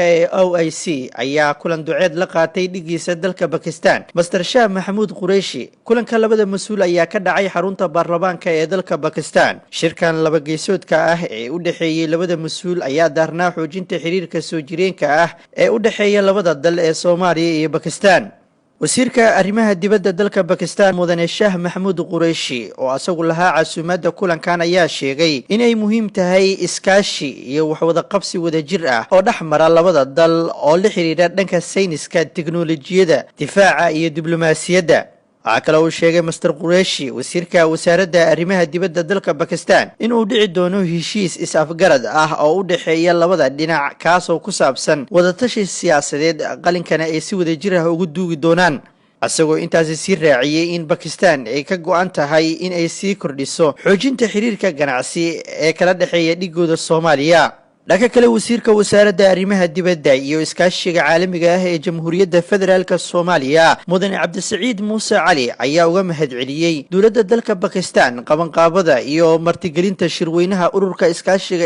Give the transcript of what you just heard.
Ee OIC ayaa kulan duceed la qaatay dhigiisa dalka Bakistan, Master Shah Maxamuud Qureyshi. Kulanka labada mas-uul ayaa ka dhacay xarunta baarlamaanka ee dalka Bakistan. Shirkan laba geesoodka ah ee u dhexeeyey labada mas-uul ayaa daarnaa xoojinta xiriirka soo jireenka ah ee u dhexeeya labada dal ee Soomaaliya iyo Bakistan. Wasiirka arrimaha dibadda dalka Bakistan, mudane Shaah Maxamuud Qureyshi, oo asagu lahaa casuumaadda kulankan, ayaa sheegay inay muhiim tahay iskaashi iyo waxwada qabsi wadajir ah oo dhex mara labada dal oo la xiriira dhanka sayniska, teknolojiyadda, difaaca iyo diblomaasiyadda. Waxaa kale uu sheegay Master Qureshi, wasiirka wasaaradda arrimaha dibadda dalka Bakistan, inuu dhici doono heshiis is-afgarad ah oo u dhexeeya labada dhinac, kaasoo ku saabsan wadatashi siyaasadeed, qalinkana ay si wadajir ah ugu duugi doonaan, isagoo intaasi sii raaciyey in Bakistan ay ka go-an tahay in ay sii kordhiso xoojinta xiriirka ganacsi ee kala dhexeeya dhigooda Soomaaliya. Dhanka kale, wasiirka wasaaradda arrimaha dibadda iyo iskaashiga caalamiga ah ee Jamhuuriyadda Federaalka Soomaaliya, mudane Cabdisaciid Muuse Cali, ayaa uga mahadceliyey dowladda dalka Bakistan qabanqaabada iyo martigelinta shirweynaha Ururka Iskaashiga.